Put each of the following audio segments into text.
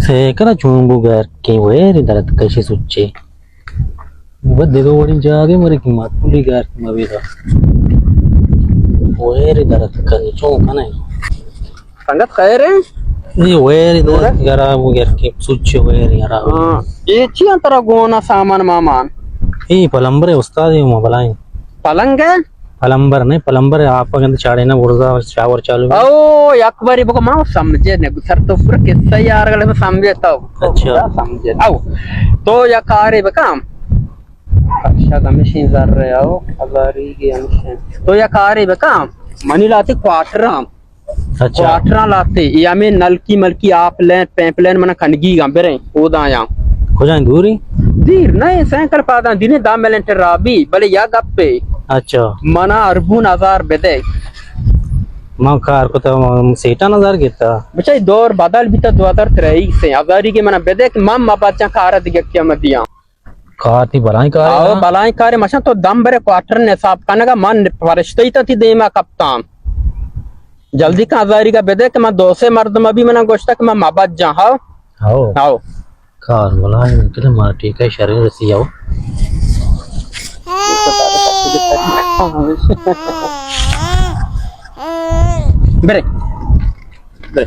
تے کرا چون بو گرکیں ویری درت کشی سوچے۔ بد دو وڑی جاگے مرے کہ ماتولی گرک مبیدا۔ ویری درت کنی چون کنے؟ سنگت خیر ہے؟ اے ویری درت گرا بو گرکیں سوچے ویری گرا۔ ہاں۔ اے چی انت ترا گونا سامان مامان؟ اے پلمبر استاد ہے ما بلائیں۔ پلنگ ہے؟ پلمبر نہیں، پلمبر آپ گند چاڑے نا برزا شاور چالو۔ او، یک باری بگو ما سمجھے نے، سر تو پورا قصہ یار گلے سمجھے تو۔ اچھا۔ سمجھے۔ او، تو یا کارے بکام۔ اچھا، ہمیشہ زر رہے او، ہزاری کے ہمیشہ۔ تو یا کارے بکام۔ منی لاتی کوارٹر ہم۔ اچھا۔ کوارٹراں لاتے، اے ہمیں نلکی ملکی آپ لین، پیپ لین منا کنگی گا بریں، اودا آیاں۔ کجا ہیں دوری؟ دیر نہ، سائیکل پاداں، دینے دہ منٹ رابی، بلے یا گپے۔ اچھا۔ منا اربون ہزار بدے۔ من کار کتا، من سیٹان ہزار گتا۔ بچائی دور بدل بیتا، دو ہزار تریس سے، ہزاری کے منا بدے کہ من مبچاں کار دیگہ کیا مدیاں۔ کار تی بلائیں کار ہے آو، نا؟ بلائیں کار ہے، مشان تو دم برے کوارٹر نصاب کنگا، من فرشتہ ہی تا تی دیما کپتان۔ جلدی کن ہزاری کا بدے کہ من دو سے مردم ابھی منا گوشتا کہ من مبد جان، ہاو؟ ہاو۔ ہاو۔ کار بلائیں، کدے مارا ٹھیک ہے، شریں رسی آو۔ برے۔ برے۔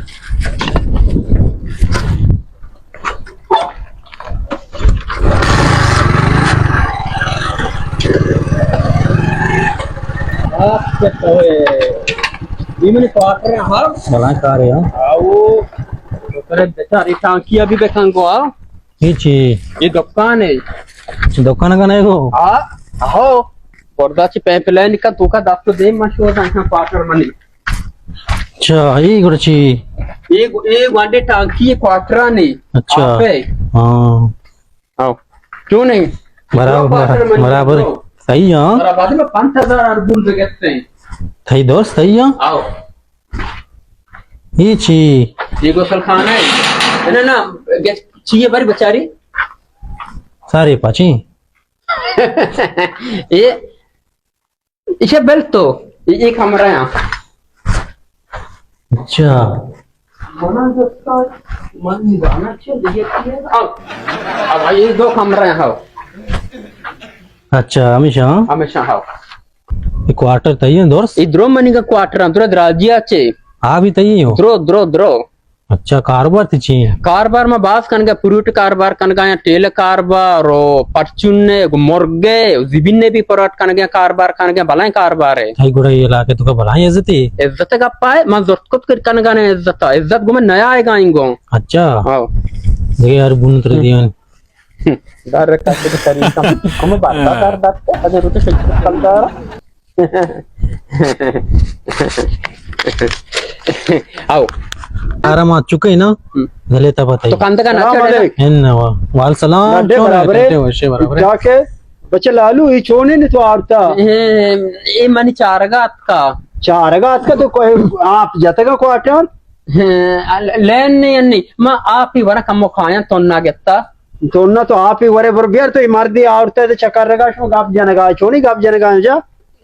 بلائیں کارے ہاں۔ آو، بچاری ٹانکی ابھی بکن گو، آو۔ یہ چی؟ یہ دکان ہے۔ دکان کا نہیں گو؟ آ، ہو۔ پردہ چی پیپ لائن کا تو کا دست دے، ما شو دا کوارٹر منی۔ اچھا، اے گڑا چی؟ اے گو-، اے گوانڈے ٹانکی اے کوارٹرانی۔ اچھا۔ آپ ہے۔ ہاں۔ آو۔ کیوں نہیں؟ برابر، دو کوارٹر منی برابر۔ دو۔ صحیح ہاں۔ برابر میں پانچ ہزار اربون بگتے ہیں۔ صحیح دوست، صحیح ہاں۔ آو۔ اے چی؟ اے غسل خانہ ہے۔ نہ، نہ، گس-، چی ہے باری بچاری؟ سارے پاچی۔ اے ایشی بل تو، اے، اے کمرہ ہیں۔ اچھا۔ منا جستا، من جانا چاہیے، دیکھیے۔ اب، اب یہ دو کمرہ ہیں، ہاو۔ اچھا، ہمیشہ، ہاں؟ ہمیشہ، ہاو۔ یہ کوارٹر تئی ہیں، درست؟ یہ درو منی کا کوارٹر ہیں، درو دراجی آچے۔ ہاں، بھی تئی ہو؟ درو، درو، درو۔ اچھا، کاروبار تے چی ہیں؟ کاروبار ما باز کنگا، فروٹ کاروبار کنگا، یا ٹیل کاروبار، او پرچون نے، مرگے، زبین نے بھی پروٹ کنگا، کاروبار کنگا، بلائیں کاروبار ہے۔ تئی گڑا یہ علاقے تو کا بلائیں عزت ہے؟ عزت گپا ہے، ما زرت کت کر کنگا نے عزت، عزت گو میں نیا آئے گا انگو۔ اچھا۔ ہاں۔ دیکھے یار، بون تر دیان۔ دار رکھا کے طریقہ، ہم بات دار دار، اگر تو شکل کم دار۔ آو۔ آرام آ چکے نا؟ ہم۔ گلے تبا تئی۔ تو کندگا نہ السلام چڑھے نا؟ علیکم۔ ان وا۔ وعلیکم السلام۔ ڈڈے چون ہے؟ برابر ہے۔ ڈڈے وشے برابر ہے۔ کیا کہ بچے لالو، یہ چونے نے تو آرتا؟ اے، اے منی چارگا اتکا۔ چارگا اتکا تو کوئی آپ جتگا کوارٹر؟ ہاں، لین نہیں، نہیں۔ ما آپ ہی ورا کمو کھایا تو نہ گتا۔ تو نہ تو آپ ہی ورے بر بیار تو یہ مردی آورتا ہے تو چکر رگا شو گپ جنگا، چونی گپ جنگا جا۔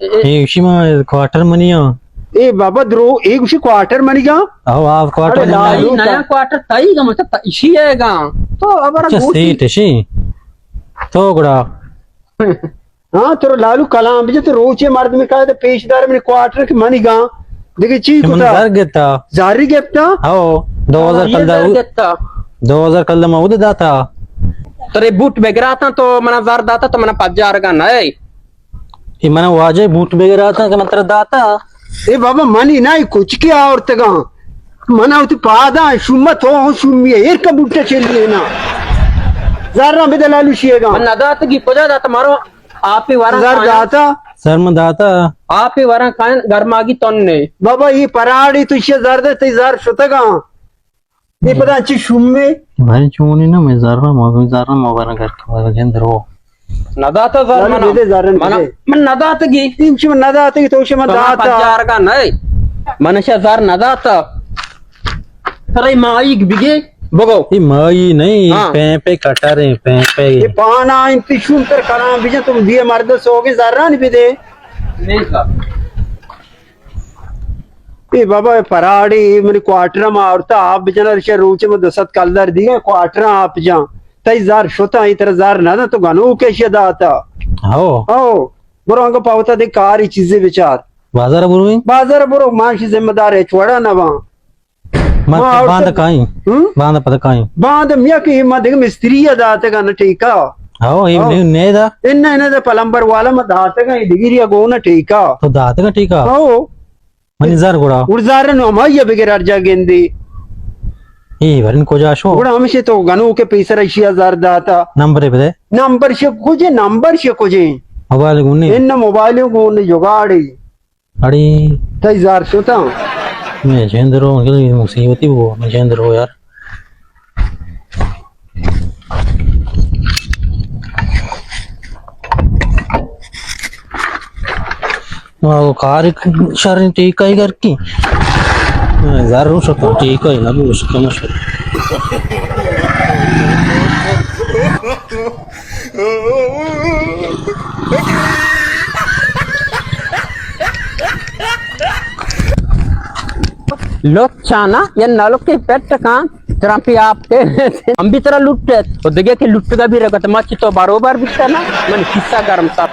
اے، اے، ایشی ما کوارٹر منی ہاں۔ اے بابا درو، اے گوشی کوارٹر منی گا؟ او، آپ کوارٹر اڑے منی ہاں۔ لالو نیا کا۔ کوارٹر تئی گا، مطلب، تا-، ایشی ہے گا۔ تو ابر اچھا، گوشی۔ سیٹ ایشی۔ تو گڑا۔ ہاں، تو لالو کلام بجے تو روچے مرد میں کہا تو پیش دار منی کوارٹر کہ منی گا۔ دیکھے چی کہ من کتا؟ زر گتا۔ زاری گپتا؟ او، دو ہزار ہاں، یہ کلدہ زر او-، گتا۔ دو ہزار کلدہ ما اود داتا۔ ترے بوٹ بگراتا تو منا زر داتا تو منا پجار گا نہیں۔ اے من واجہ بوٹ بگراتا کہ من ترا داتا۔ اے بابا منی نہ، اے کچکی آورتگاں۔ من وتی پاداں شومت ہو، ہو شومی ہے، ایر کا بوٹا چلی ہے نا۔ زراں بدے لالو شیے گا۔ من نداتگی کجا داتا مارو آپ ہی وراں زر کائن۔ داتا۔ زر من داتا۔ آپ ہی وراں کائن گرماگی تن نے۔ بابا اے پراڑی تو شیے زر دے، تی زر شتگاں۔ اے پدا انچی شومے۔ بھائی چونی نا، میں زر ما، میں زر ما برا گھر کے بعد جن درو۔ نداتا زر زر منا۔ بدے، زر منا، بدے۔ من نداتگی۔ انچی من نداتگی، تو شما تو من داتا۔ پجارگا نہیں۔ من شا زر نداتا۔ ترے مائی بگے، بگو۔ یہ مائی نہیں، ہاں۔ پیپے کٹر ہیں، پیپے۔ یہ پانا انتی شون تر کلام بجن، تم دیے مرد سوگے زرانی بدے۔ نہیں سر۔ اے بابا، اے پراڑے، اے منی کوارٹر ما آورتا، آپ بجنا، رشا روچ ما دو سد کلدار دیگا، کوارٹر آپ جان۔ تئی زار شتا، اے ترا زار نہ دا، تو گنوک ایشی داتا۔ ہو۔ ہو۔ برو انگا پاوتا دے کاری چیزے بچار۔ بازار برو ایں؟ بازار برو، ما شی ذمہ دار ہے، چوڑا نہ باں۔ ما ما آورتا باند کائیں۔ ہم؟ باند پد کائیں۔ باند میا کہ ما دیگه مستری داتگا نہ ٹھیکا۔ ہو، اے ہو۔ نے، نے دا؟ ان، ان دا پلمبر والا ما داتگا، اے دیگری گو نہ ٹھیکا۔ تو داتگا ٹھیکا؟ ہو۔ منی زر گڑا؟ گڑا زر نو ہمائی بگر ہر جا گندی۔ اے ورن کجا شو؟ گڑا ہمشے تو گنوک پیسر ایشی زر داتا۔ نمبر بدے۔ نمبر شے کجے، نمبر شے کجے؟ موبائل گونے؟ ان موبائل گونے جگاڑی۔ اڑی۔ تئی زر شتا؟ میں جندرو، مصیبتی بو، میں جندرو یار۔ او کار شر ٹھیک ہے گھر کی۔ زر شتا ٹھیک ہے نہ، بو شکم شتا۔ لوگ چانا یا نلوکی پٹ کان ترمپی آپ تے۔ ہم بھی ترا لٹت، و دگہ کہ لٹگا بھی رگت، ما چی تو بروبر بیتا نا، من قصہ گرم تا۔